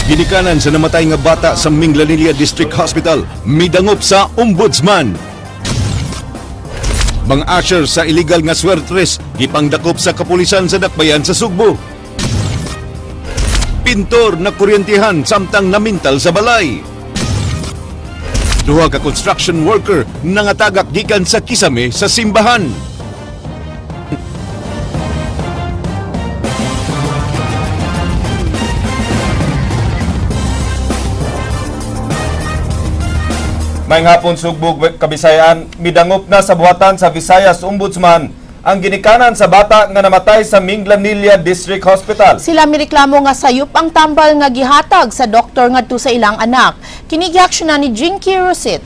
Ginikanan sa namatay nga bata sa Minglanilla District Hospital, midangop sa Ombudsman. Mga usher sa illegal nga swertres, gipangdakop sa kapulisan sa Dakbayan sa Sugbo. Pintor na kuryentihan samtang namintal sa balay. Duha ka construction worker nangatagak gikan sa kisame sa simbahan. May hapon, Sugbog, Kabisayaan, midangop na sa buhatan sa Visayas Ombudsman ang ginikanan sa bata nga namatay sa Minglanilla District Hospital. Sila mireklamo nga sayop ang tambal nga gihatag sa doktor ngadto sa ilang anak. Kini giaksyonan ni Jinky Rosit.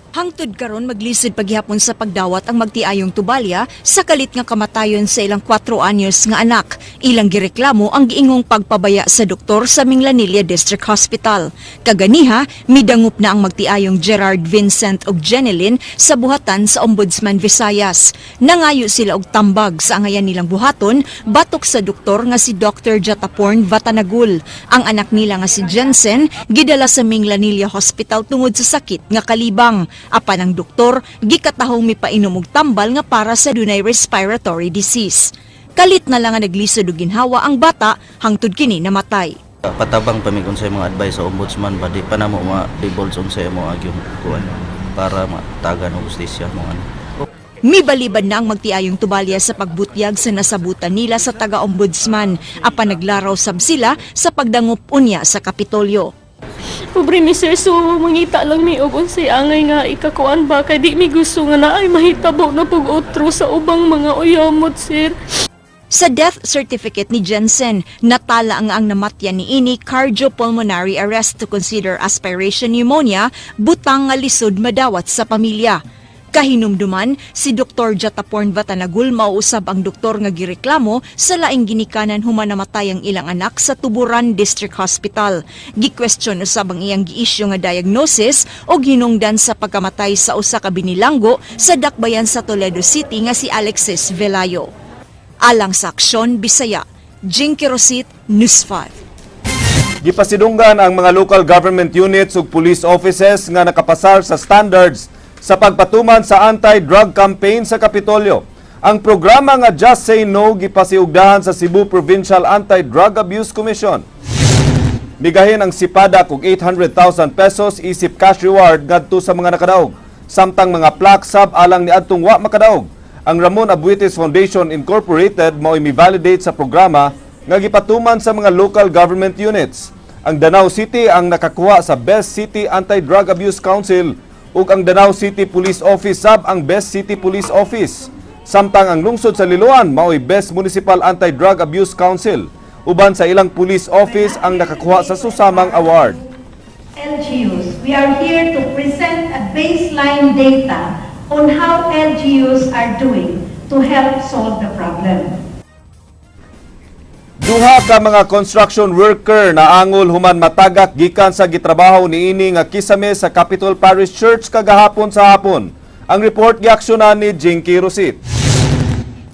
Hangtod karon, maglisod paghihapon sa pagdawat ang magtiayong Tubalya sa kalit nga kamatayon sa ilang 4 anyos nga anak. Ilang gireklamo ang giingong pagpabaya sa doktor sa Minglanilla District Hospital. Kaganiha, midangup na ang magtiayong Gerard Vincent ug Jeneline sa buhatan sa Ombudsman Visayas. Nangayo sila og tambag sa angayan nilang buhaton batok sa doktor nga si Dr. Jataporn Vatanagul. Ang anak nila nga si Jensen gidala sa Minglanilla Hospital tungod sa sakit nga kalibang. Apan ang doktor gikatahong mipainom og tambal nga para sa dunay respiratory disease. Kalit na lang nga naglisod og ginhawa ang bata hangtod kini namatay. Patabang pa mi kung sa mga advice sa Ombudsman ba, di pa namo ma-divulge unsay mo agyong kuan para matagan og hustisya mo ano. Mibaliban na ang magtiayong Tubalya sa pagbutyag sa nasabutan nila sa taga-ombudsman apan naglaraw sab sila sa pagdangop unya sa Kapitolyo. Pobre mi, sir, so mangita lang mi og unsay angay nga ikakuan ba, kay di mi gusto nga naay mahitabo na pug otro sa ubang mga uyamot, sir. Sa death certificate ni Jensen, natala ang namatyan ni ini cardiopulmonary arrest to consider aspiration pneumonia, butang nga lisod madawat sa pamilya. Kahinumduman, si Dr. Jataporn Vatanagul mauusab ang doktor nga gireklamo sa laing ginikanan human namatay ang ilang anak sa Tuburan District Hospital. Gikwestiyon usab ang iyang giisyu nga diagnosis o hinungdan sa pagkamatay sa usa ka binilanggo sa dakbayan sa Toledo City nga si Alexis Velayo. Alang sa Aksyon Bisaya, Jinky Rosit, News 5. Gipasidunggan ang mga local government units ug police offices nga nakapasar sa standards sa pagpatuman sa anti-drug campaign sa Kapitolyo. Ang programa nga Just Say No gipasiugdahan sa Cebu Provincial Anti-Drug Abuse Commission. Migahin ang Sipadak og 800,000 pesos isip cash reward ngadto sa mga nakadaog. Samtang mga plaque sab alang niadtong wa makadaog. Ang Ramon Abuites Foundation Incorporated mao'y mi-validate sa programa nga gipatuman sa mga local government units. Ang Danao City ang nakakuha sa Best City Anti-Drug Abuse Council ug ang Danao City Police Office sab ang Best City Police Office. Samtang ang lungsod sa Liloan mao'y Best Municipal Anti-Drug Abuse Council. Uban sa ilang police office ang nakakuha sa susamang award. LGUs. We are here to present a baseline data on how LGUs are doing to help solve the problem. Duha ka mga construction worker na angol human matagak gikan sa gitrabaho niini nga kisame sa Capitol Parish Church kagahapon sa hapon. Ang report giaksyonan ni Jinky Rosit.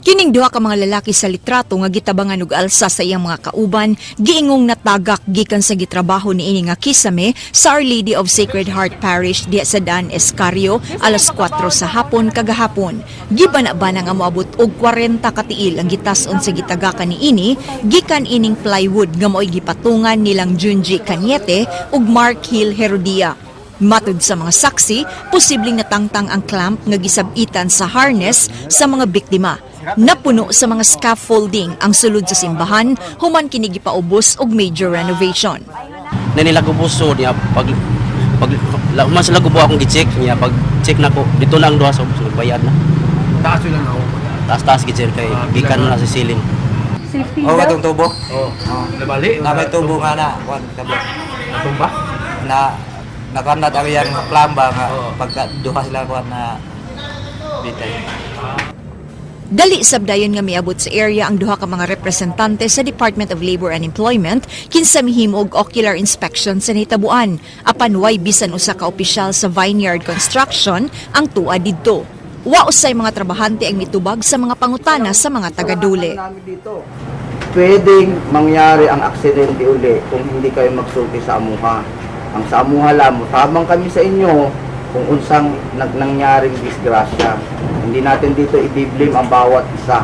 Kining duha ka mga lalaki sa litrato nga gitabangan og alsa sa iyang mga kauban, giingong natagak gikan sa gitrabaho niini nga kisame sa Our Lady of Sacred Heart Parish diha sa Daan Escario alas 4 sa hapon kagahapon. Gibana-bana nga moabot og 40 ka tiil ang gitas-on sa gitagakan niini gikan ining plywood nga mao'y gipatungan nilang Junji Cañete ug Mark Hill Herodia. Matud sa mga saksi, posibleng natangtang ang clamp nga gisabitan sa harness sa mga biktima. Napuno sa mga scaffolding ang sulod sa simbahan human kini gipaubos og major renovation. Na nila gubuso niya pag pag la, man sila gubo akong gi-check niya, pag check nako dito na ang duha sa ubos, nagbayad na. Taas yun lang ako. Taas taas gid, sir, kay gikan na sa ceiling. Safety Oh, belt? katong tubo. Oo. Nabali. Na may tubo nga na, kuan kablo. Natumba? Na nakanat ang iyang plamba nga Oo. pagka duha sila kuan na bitay. Dali sabdayon nga miabot sa area ang duha ka mga representante sa Department of Labor and Employment kinsa mihimo og ocular inspection sa nahitabuan. Apan way bisan usa ka opisyal sa Vineyard Construction ang tua didto. Wa usay mga trabahante ang mitubag sa mga pangutana sa mga taga-dole. Pwedeng mangyari ang aksidente uli kung hindi kayo magsulti sa amuha. Ang sa amuha lang, tabang kami sa inyo kung unsang nangyaring disgrasya. Hindi natin dito i-blame ang bawat isa.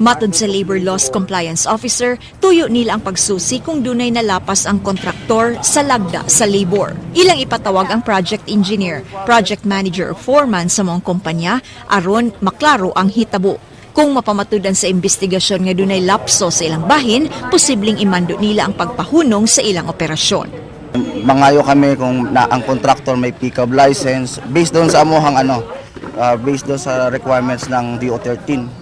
Matod sa Labor Laws Compliance Officer, tuyo nila ang pagsusi kung dunay nalapas ang kontraktor sa lagda sa labor. Ilang ipatawag ang project engineer, project manager o foreman sa mga kumpanya aron maklaro ang hitabo. Kung mapamatudan sa investigasyon nga dunay lapso sa ilang bahin, posibleng imando nila ang pagpahunong sa ilang operasyon. Mangayo kami kung na ang contractor may PCAB license based doon sa amuhang ano, based doon sa requirements ng DO 13.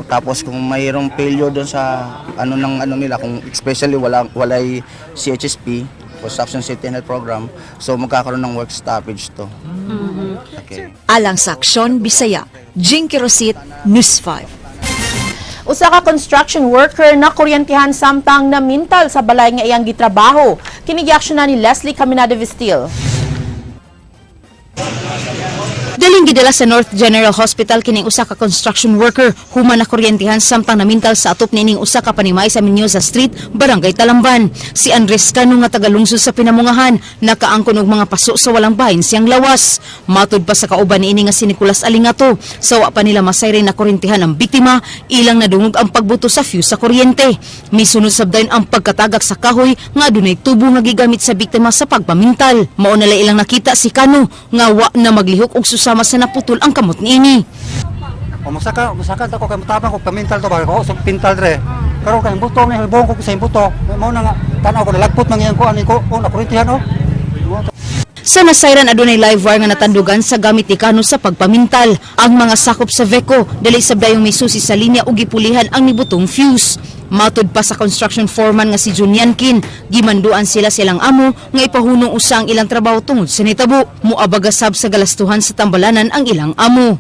Tapos kung mayroong failure doon sa ano ng ano nila, kung especially wala walay CHSP, Construction Safety and Health Program, so magkakaroon ng work stoppage to. Okay. Alang sa Aksyon Bisaya, Jinky Rosit, News 5. Usa ka construction worker na kuryentihan samtang namintal sa balay nga iyang gitrabaho. Kini giaksyonan ni Leslie Caminada Vestil. Daling gidala sa North General Hospital kining usa ka construction worker human nakuryentihan samtang namintal sa atop niining usa ka panimay sa Mendoza Street, Barangay Talamban. Si Andres Cano nga taga-lungsod sa Pinamungahan nakaangkon og mga paso sa walang bahin siyang lawas. Matud pa sa kauban niini nga si Nicolas Alingato, sa wa pa nila masayray nakuryentihan ang biktima, ilang nadungog ang pagbuto sa fuse sa kuryente. Misunod sab dayon ang pagkatagak sa kahoy nga adunay tubo nga gigamit sa biktima sa pagpamintal. Mao na lang ilang nakita si Cano nga wa na maglihok og susama sa naputol ang kamot niini. O musaka, musaka ta ko kay mutabang ko pamintal to ba ko sa pintal dre. Pero kay buto ni hilbong ko sa buto. Mao na nga tan-aw ko nalagpot man ko ani ko oh nakurintihan oh. Sa nasayran adunay live wire nga natandugan sa gamit ni Cano sa pagpamintal. Ang mga sakop sa VECO dali sab dayong may susi sa linya ug gipulihan ang nibutong fuse. Matod pa sa construction foreman nga si Junian Kin, gimanduan sila silang amo nga ipahunong usa ang ilang trabaho tungod sa nitabo. Muabaga sab sa galastuhan sa tambalanan ang ilang amo.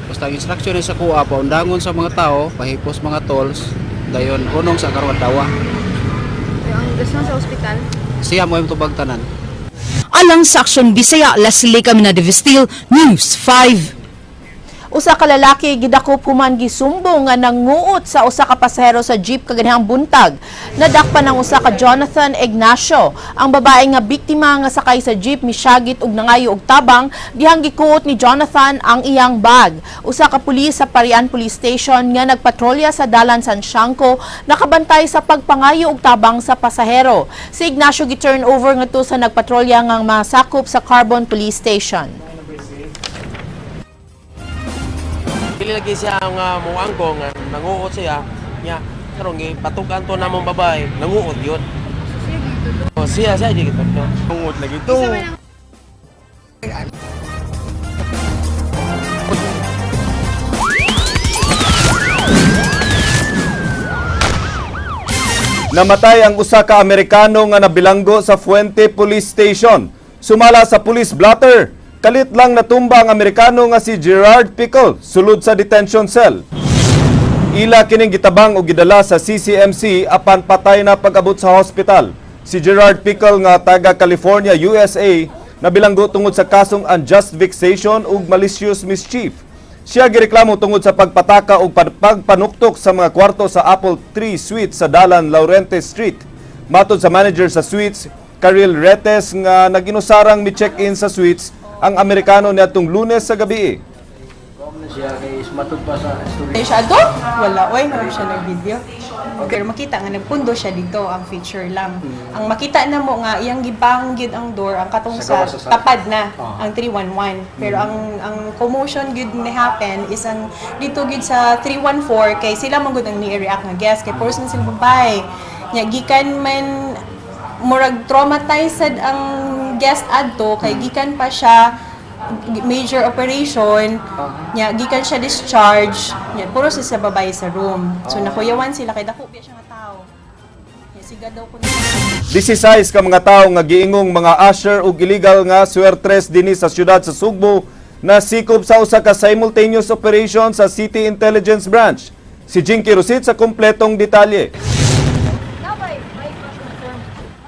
Basta ang instruction sa kuha, paundangon sa mga tao, pahipos mga tolls, dayon hunong sa karong adlaw. Ang gusto sa ospital? Siya mo yung tubag tanan. Alang sa Aksyon Bisaya, Leslie Caminada Vestil, News 5. Usa ka lalaki gidakop human gisumbong nga nanguot sa usa ka pasahero sa jeep kaganhang buntag. Nadakpan ang usa ka Jonathan Ignacio. Ang babae nga biktima nga sakay sa jeep misyagit og nangayo og tabang dihang gikuot ni Jonathan ang iyang bag. Usa ka pulis sa Parian Police Station nga nagpatrolya sa dalan San Siangco nakabantay sa pagpangayo og tabang sa pasahero. Si Ignacio gi-turn over ngadto sa nagpatrolya nga masakop sa Carbon Police Station. Dili lagi siya nga muangko nga nanguot siya nya karon gi patukan to namong babae nanguot yun. Oh, siya siya di gito. Nanguot lagi to. Namatay ang usa ka Amerikano nga nabilanggo sa Fuente Police Station. Sumala sa police blotter, kalit lang natumba ang Amerikano nga si Gerard Pickle sulod sa detention cell. Ila kining gitabang og gidala sa CCMC apan patay na pag-abot sa hospital. Si Gerard Pickle nga taga California, USA, nabilanggo tungod sa kasong unjust vexation ug malicious mischief. Siya gireklamo tungod sa pagpataka ug pagpanuktok sa mga kwarto sa Apple Tree Suite sa Dalan Laurente Street. Matod sa manager sa suites, Karil Retes, nga naginusarang mi-check-in sa suites ang Amerikano niadtong Lunes sa gabi. Siya do? Wala, oy, marami siya nag-video. Pero makita nga nagpundo siya dito, ang feature lang. Ang makita na mo nga iyang gibang gyud ang door ang katong sa tapad na ang 311. Pero ang commotion gyud na happen is ang dito gyud sa 314 kay sila man gud ang ni-react nga guest kay person sila babay. Nya gikan man murag traumatized ang guest adto kay gikan pa siya major operation nya gikan siya discharge nya puro siya sa babae sa room, so nakuyawan sila kay dako biya siya nga tao nya siga daw kuno. 16 ka mga tawo nga giingong mga usher ug illegal nga swertres dinhi sa siyudad sa Sugbo na sikop sa usa ka simultaneous operation sa City Intelligence Branch. Si Jinky Rosit sa kumpletong detalye.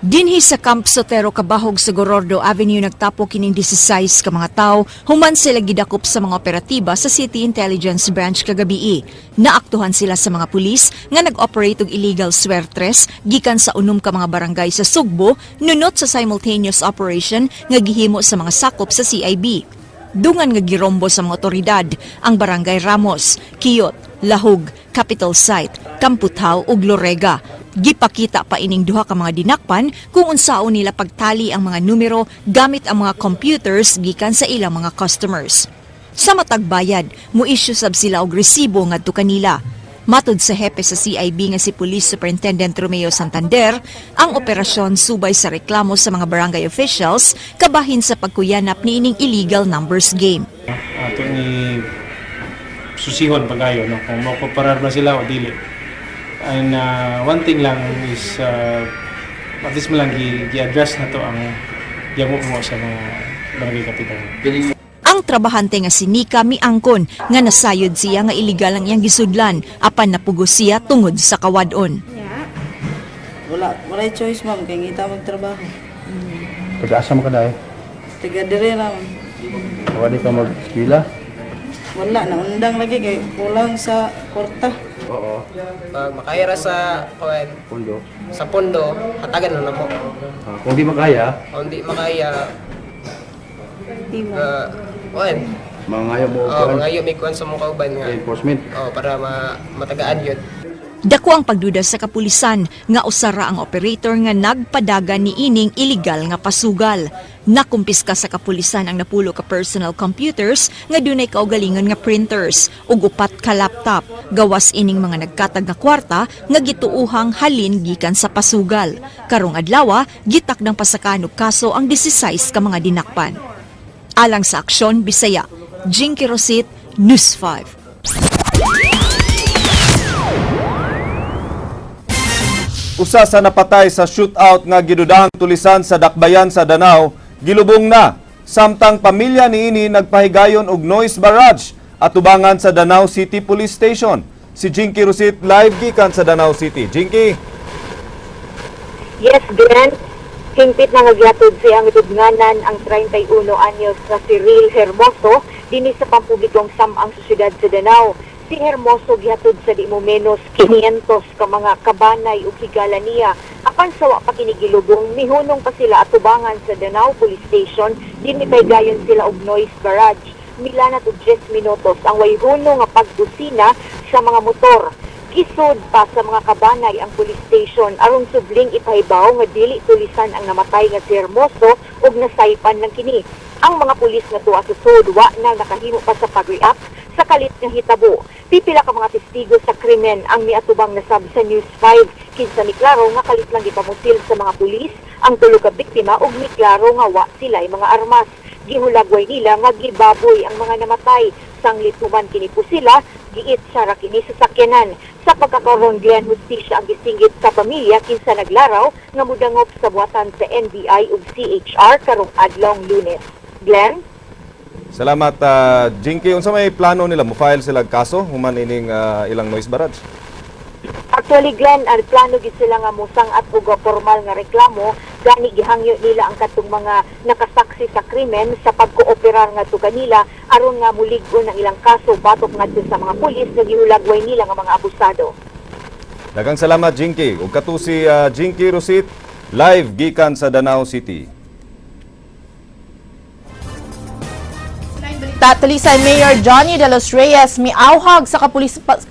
Dinhi sa Camp Sotero Kabahog sa Gorordo Avenue nagtapo kining 16 ka mga tawo human sila gidakop sa mga operatiba sa City Intelligence Branch kagabii. Naaktuhan sila sa mga pulis nga nag-operate og illegal swertres gikan sa unom ka mga barangay sa Sugbo nunot sa simultaneous operation nga gihimo sa mga sakop sa CIB. Dungan nga girombo sa mga otoridad ang Barangay Ramos, Kiyot, Lahug, Capital Site, Kamputhaw ug Lorega. Gipakita pa ining duha ka mga dinakpan kung unsaon nila pagtali ang mga numero gamit ang mga computers gikan sa ilang mga customers. Sa matag bayad, mo-issue sab sila og resibo ngadto kanila. Matud sa hepe sa CIB nga si Police Superintendent Romeo Santander, ang operasyon subay sa reklamo sa mga barangay officials kabahin sa pagkuyanap niining illegal numbers game. Ato ni susihon pagayo, no, kung mokoperar ba sila o dili. And one thing lang is at least mo lang gi-address na to ang yamo mo sa mga barangay kapitan. Ang trabahante nga si Nika miangkon nga nasayod siya nga illegal ang iyang gisudlan apan napugos siya tungod sa kawadon. Wala, wala choice, ma'am, kay ngita magtrabaho. Taga-asa mo ka dahil? Taga dire ra, ma'am. Wala ka mag-eskwela? Wala na undang lagi kay kulang sa kwarta. Oo. Pag makaya ra sa kuan, Pondo. sa pondo, hatagan na nako. Ah, kung di makaya, Kung di makaya, kuan, mangayo mo oh, mangayo may kuan sa mong kauban nga. Enforcement. Oh, para matagaan yun. Dako ang pagduda sa kapulisan nga usara ang operator nga nagpadagan ni ining illegal nga pasugal. Nakumpiska sa kapulisan ang napulo ka personal computers nga dunay kaugalingon nga printers ug upat ka laptop gawas ining mga nagkatag nga kwarta nga gituuhang halin gikan sa pasugal. Karong adlaw, gitakdang pasakan og kaso ang 16 ka mga dinakpan. Alang sa Aksyon Bisaya, Jinky Rosit, News 5. Usa sa napatay sa shootout nga gidudahang tulisan sa Dakbayan sa Danao, gilubong na. Samtang pamilya niini nagpahigayon og noise barrage atubangan sa Danao City Police Station. Si Jinky Rosit live gikan sa Danao City. Jinky. Yes, Glenn. Hingpit na nga gihatod siyang itudnganan ang 31 anyos na si Cyril Hermoso dinhi sa pampublikong samang sa siyudad sa Danao. Si Hermoso gihatod sa di mo menos 500 ka mga kabanay ug higala niya. Apan sa wa pa kini gilubong, mihunong pa sila atubangan sa Danao Police Station, dinhi paygayon sila og noise barrage. Milanat og 10 minutos ang way hunong nga pagbusina sa mga motor. Gisud pa sa mga kabanay ang police station aron subling ipahibaw nga dili tulisan ang namatay nga si Hermoso ug nasaypan lang kini. Ang mga pulis nga tuwa sa sud wa na nakahimo pa sa pag-react sa kalit nga hitabo. Pipila ka mga testigo sa krimen ang miatubang nasab sa News 5 kinsa miklaro nga kalit lang gipamusil sa mga pulis ang tulo ka biktima ug miklaro nga wa sila'y mga armas. Gihulagway nila nga gibaboy ang mga namatay. Sanglit human kini sila, giit sa ra kini sa sakyanan. Sa pagkakaroon, Glenn, hustisya ang gisinggit sa pamilya kinsa naglaraw nga mudangop sa buhatan sa NBI ug CHR karong adlong Lunes. Glenn? Salamat, Jinky. Unsa may plano nila? Mo-file sila og kaso human ining ilang noise barrage? Actually, Glenn, ang plano gid sila nga musang at og formal nga reklamo, gani gihangyo nila ang katong mga nakasaksi sa krimen sa pagkooperar ngadto kanila aron nga mulig-on ang ilang kaso batok ngadto sa mga pulis nga gihulagway nila nga mga abusado. Daghang salamat, Jinky. Ug kato si Jinky Rosit live gikan sa Danao City. Talisay Mayor Johnny de los Reyes miawhag sa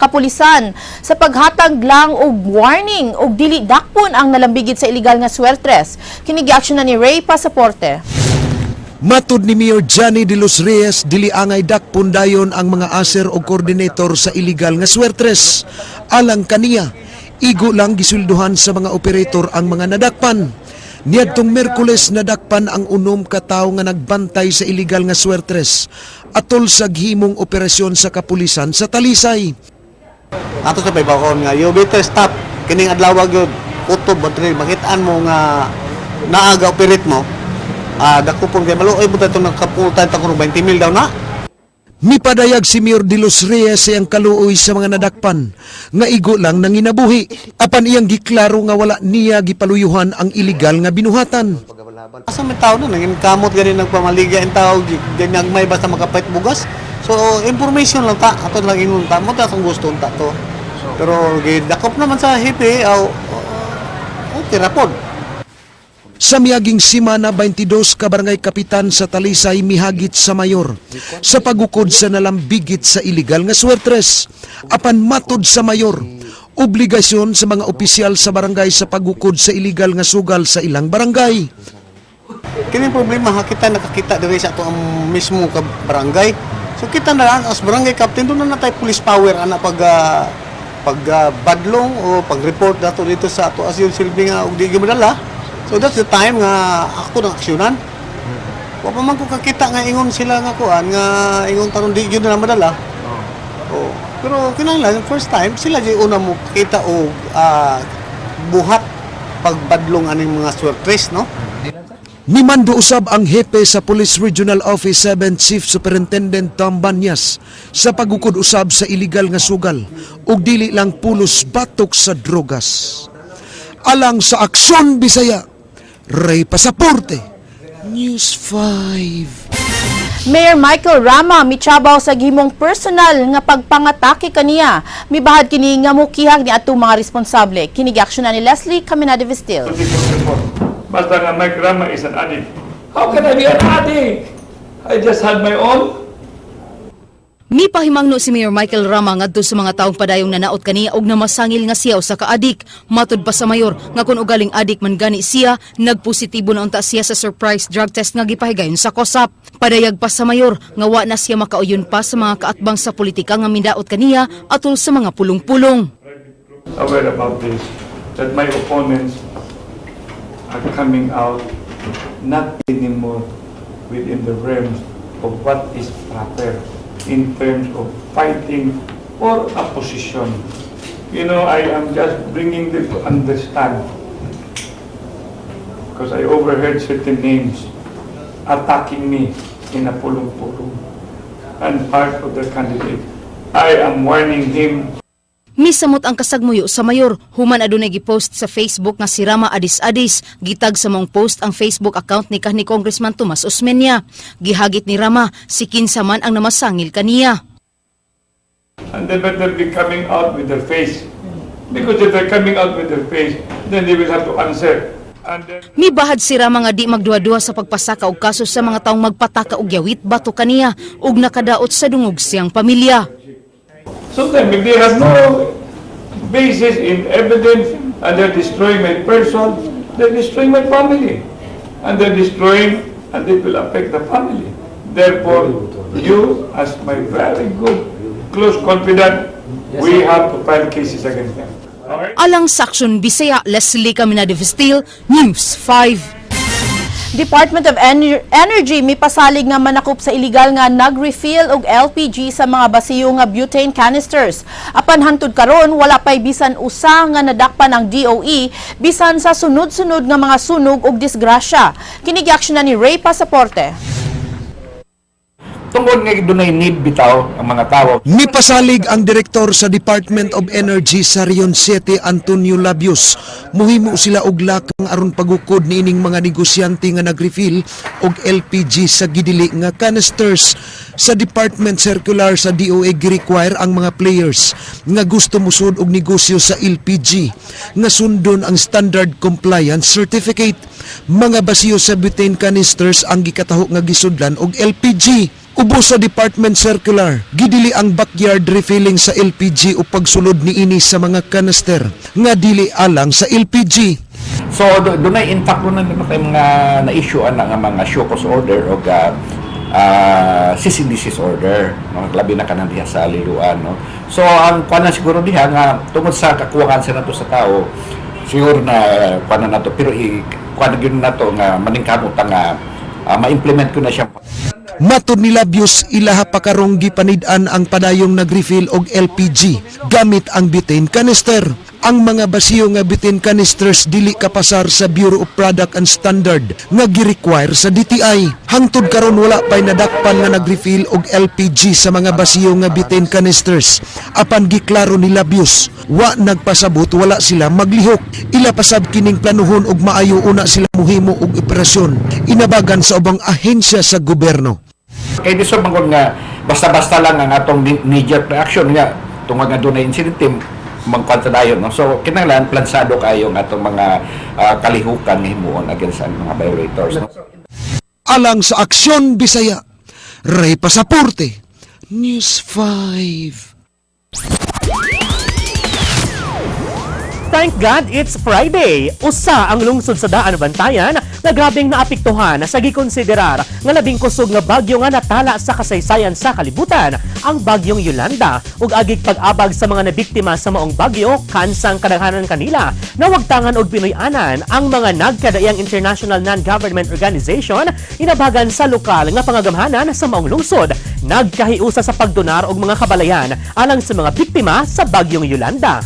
kapulisan sa paghatag lang og warning og dili dakpon ang nalambigit sa illegal nga swertres. Kini giaksyon na ni Ray Pasaporte. Matud ni Mayor Johnny de los Reyes, dili angay dakpon dayon ang mga aser o coordinator sa illegal nga swertres. Alang kaniya, igo lang gisulduhan sa mga operator ang mga nadakpan. Niadtong Merkules, nadakpan ang 6 ka tawo nga nagbantay sa illegal nga swertres atol sa gihimong operasyon sa kapulisan sa Talisay. Ato sa paibakon nga you better stop kining adlaw gyud kutob ba diri makitaan mo nga naaga operate mo, dakupon kay maluoy mo itong nagkaputan ta kuno 20 mil daw na. Mipadayag si Mayor de los Reyes sa iyang kaluoy sa mga nadakpan nga igo lang nanginabuhi, apan iyang giklaro nga wala niya gipaluyuhan ang illegal nga binuhatan. Asa may tao na nangin kamot gani, nagpamaligya ang tao, ginagmay basta makapait bugas. So information lang ta, ato lang ingon ta mo ta atong gusto ta to. Pero gidakop naman sa hepe aw, okay ra pod. Sa miaging simana, 22 ka barangay kapitan sa Talisay mihagit sa mayor sa pagukod sa nalambigit sa illegal nga swertres. Apan matod sa mayor, obligasyon sa mga opisyal sa barangay sa pagukod sa illegal nga sugal sa ilang barangay. Kini problema ha, kita nakakita diri sa ato ang mismo ka barangay. So kita na lang as barangay captain, doon na natay police power ana pag badlong o pag-report dato dito sa ato as yung silbi nga og di gyud madala. So that's the time nga ako nang aksyonan. Wa pa man ko kakita nga ingon sila nga kuan nga ingon taron di gyud na madala. Oh. Pero kinahanglan first time sila di una mo kita og buhat pagbadlong aning mga swertres, no? Mimando usab ang hepe sa Police Regional Office 7, Chief Superintendent Tom Banyas, sa pagukod usab sa illegal nga sugal ug dili lang pulos batok sa drogas. Alang sa Aksyon Bisaya, Ray Pasaporte, News 5. Mayor Michael Rama michabaw sa gihimong personal nga pagpangatake kaniya. Mibahad kini nga mukihag ni atong mga responsable. Kini giaksyonan ni Leslie Caminada Vestil. Basta nga Mike Rama is an addict. How can I be an addict? I just had my own. Mipahimangno si Mayor Michael Rama ngadto sa mga taong padayong nanaot kaniya og namasangil nga siya usa ka adik. Matud pa sa mayor nga kun ugaling adik man gani siya, nagpositibo na unta siya sa surprise drug test nga gipahigayon sa COSAP. Padayag pa sa mayor nga wa na siya makauyon pa sa mga kaatbang sa politika nga mindaot kaniya atol sa mga pulong-pulong. Aware about this, that my opponents are coming out not anymore within the realms of what is proper in terms of fighting for a position. I am just bringing them to understand because I overheard certain names attacking me in a pulong-pulong and part of their candidate. I am warning him. Misamot ang kasagmuyo sa mayor human adunay gipost sa Facebook nga si Rama Adis-Adis. Gitag sa maong post ang Facebook account ni kanhi Congressman Tomas Osmeña. Gihagit ni Rama si kinsa man ang namasangil kaniya. And they better be coming out with their face. Because if they're coming out with their face, then they will have to answer. And then Mibahad si Rama nga di magduha-duha sa pagpasaka og kaso sa mga taong magpataka og yawit batok kaniya ug nakadaot sa dungog siyang pamilya. Sometimes if they have no basis in evidence and they're destroying my person, they're destroying my family. And they're destroying, and it will affect the family. Therefore, you, as my very good, close confidant, we have to file cases against them. Alright? Alang sa Aksyon Bisaya, Leslie Caminada Vestil, News 5. Department of Energy mipasalig nga manakop sa illegal nga nag-refill og LPG sa mga basiyo nga butane canisters. Apan hantud karon, wala pay bisan usa nga nadakpan ang DOE bisan sa sunod-sunod nga mga sunog ug disgrasya. Kini giaksyonan ni Ray Pasaporte. Tungod nga dunay need bitaw ang mga tao. Mipasalig ang direktor sa Department of Energy sa Region 7, Antonio Labios. Muhimo sila og lakang aron pagukod niining mga negosyante nga nag-refill og LPG sa gidili nga canisters. Sa department circular sa DOE, gi-require ang mga players nga gusto musud og negosyo sa LPG nga sundon ang Standard Compliance Certificate. Mga basiyo sa butane canisters ang gikataho nga gisudlan og LPG. Ubos sa department circular, gidili ang backyard refilling sa LPG o pagsulod niini sa mga kanister nga dili alang sa LPG. So dunay, in fact dunay na kay mga na-issue ana nga mga show cause order o cease and desist order, no, labi na kanang diha sa Liloan, no. So ang kuan na siguro diha nga tungod sa kakuwangan sa nato sa tao, siguro na kuan na nato, pero i kuan na gyud nato nga maningkamot nga ma-implement ko na siya. Matod ni Labios, ilaha pa karong gipanid-an ang padayong nag-refill og LPG gamit ang butane canister. Ang mga basiyo nga butane canisters dili kapasar sa Bureau of Product and Standard nga gi-require sa DTI. Hangtod karon wala pay nadakpan nga nag-refill og LPG sa mga basiyo nga butane canisters. Apan giklaro ni Labios, wa nagpasabot wala sila maglihok. Ila pasab kining planuhon og maayo una sila muhimo og operasyon. Inabagan sa ubang ahensya sa gobyerno. Kay di so manggod nga basta-basta lang ang atong knee-jerk reaction nga tungod nga dunay incident magkwanta dayon, no? So kinahanglan plansado kayo ang atong mga kalihukan nga himuon against ang mga violators, no? Alang sa Aksyon Bisaya, Ray Pasaporte, News 5. Thank God it's Friday! Usa ang lungsod sa Daan Bantayan nga grabeng naapektuhan sa gikonsiderar nga labing kusog nga bagyo nga natala sa kasaysayan sa kalibutan, ang bagyong Yolanda. Ug agig pag-abag sa mga nabiktima sa maong bagyo, kansang kadaghanan kanila nawagtangan og Pinoy-anan. Ang mga nagkadaiyang international non-government organization inabagan sa lokal nga pangagamhanan sa maong lungsod nagkahiusa sa pagdonar og mga kabalayan alang sa mga biktima sa bagyong Yolanda.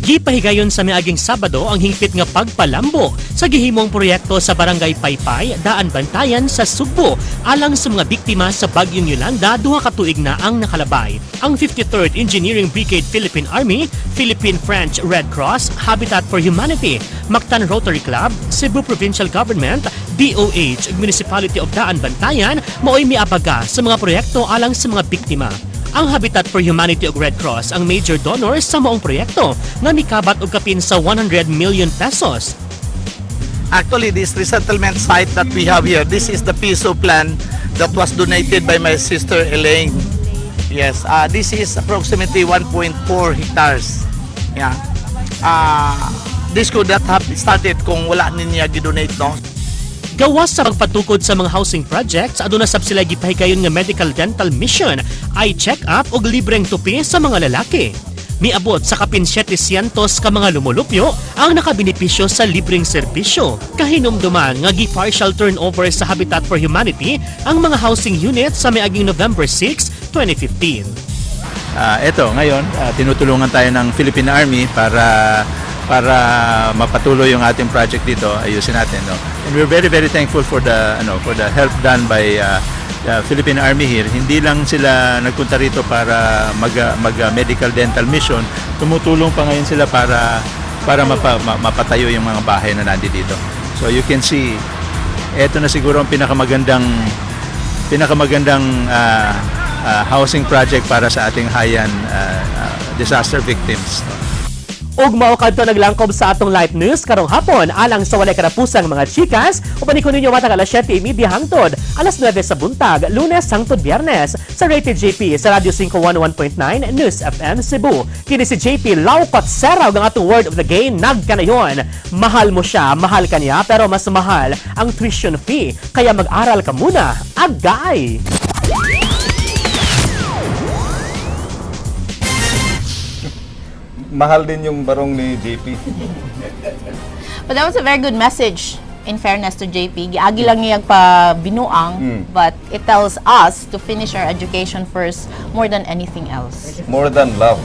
Gipahigayon sa miaging Sabado ang hingpit nga pagpalambo sa gihimong proyekto sa Barangay Paypay, Daan Bantayan sa Sugbo alang sa mga biktima sa bagyong Yolanda 2 ka tuig na ang nakalabay. Ang 53rd Engineering Brigade Philippine Army, Philippine French Red Cross, Habitat for Humanity, Mactan Rotary Club, Cebu Provincial Government, DOH ug Municipality of Daan Bantayan maoy miabaga sa mga proyekto alang sa mga biktima. Ang Habitat for Humanity ug Red Cross ang major donors sa maong proyekto nga mikabat og kapin sa 100 million pesos. Actually, this resettlement site that we have here, this is the piece of land that was donated by my sister Elaine. Yes, this is approximately 1.4 hectares. Yeah. This could not have started kung wala niya gidonate, no? Gawas sa pagpatukod sa mga housing projects, aduna sab sila gipahigayon nga medical dental mission, eye check-up ug libreng tupi sa mga lalaki. Miabot sa kapin 700 ka mga lumulupyo ang nakabenepisyo sa libreng serbisyo. Kahinumduman nga gi-partial turnover sa Habitat for Humanity ang mga housing units sa miaging November 6, 2015. Eto, ngayon, tinutulungan tayo ng Philippine Army para para mapatuloy yung ating project dito, ayusin natin, no. And we're very very thankful for the help done by the Philippine Army here. Hindi lang sila nagpunta rito para mag medical dental mission, tumutulong pa ngayon sila para para mapatayo yung mga bahay na nandito dito. So you can see, eto na siguro ang pinakamagandang pinakamagandang housing project para sa ating Haiyan disaster victims. Ug mao kadto naglangkob sa atong live news karong hapon alang sa walay katapusang mga chikas. Uban ko ninyo matag alas 7:30 hangtod alas 9 sa buntag, Lunes hangtod Biyernes, sa Rated JP sa Radyo 511.9 News FM Cebu. Kini si JP Laukot Sera ug ang atong word of the game nagkanayon. Mahal mo siya, mahal ka niya, pero mas mahal ang tuition fee. Kaya mag-aral ka muna. Agay! Mahal din yung barong ni JP. But that was a very good message, in fairness to JP. Giagi lang niya pa binuang, but it tells us to finish our education first more than anything else. More than love.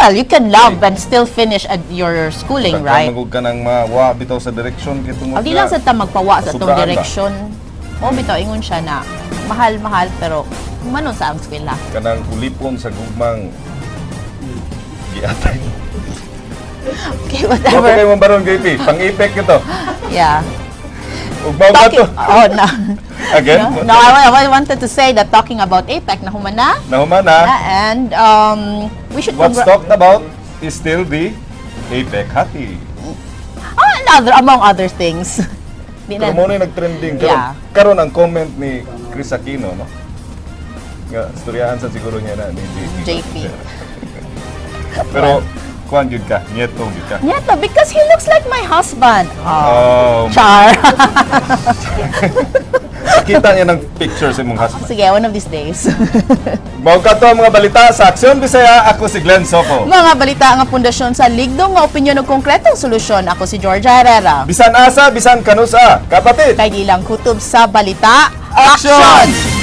Well, you can love and still finish at your schooling, right? Magug ka ng mawa bitaw sa direksyon kay tungod O, di lang sa ta magpawa sa atong Sobraan ba? direksyon. O bitaw ingon siya na mahal mahal pero manon sa ang eskwela. Kanang ulipon sa gugmang giatay. Okay, Whatever. whatever. Kayo mong barong, JP. Pang-ipek ito. Yeah. Ug mao Talking, to. Oh, no. Again? No, I wanted to say that talking about APEC, nahuman na. Nahuman na. And we should What's talked about is still the APEC hati. Oh, and other, among other things. Di Pero mo na yung nag-trending. Karon, karon ang comment ni Kris Aquino, no? Nga, istoryahan sa siguro niya na ni JP. JP. Pero, kuan gyud ka, nieto gyud ka. Nieto, because he looks like my husband. Oh, Char. Kita niya ng picture sa imong husband. Sige, one of these days. Mao kato ang mga balita sa Aksyon Bisaya. Ako si Glenn Soco. Mga balita nga pundasyon sa ligdong nga opinyon ug konkretong solusyon. Ako si Georgia Herrera. Bisan asa, bisan kanusa. Kapatid. Kay ilang kutob sa balita. Aksyon!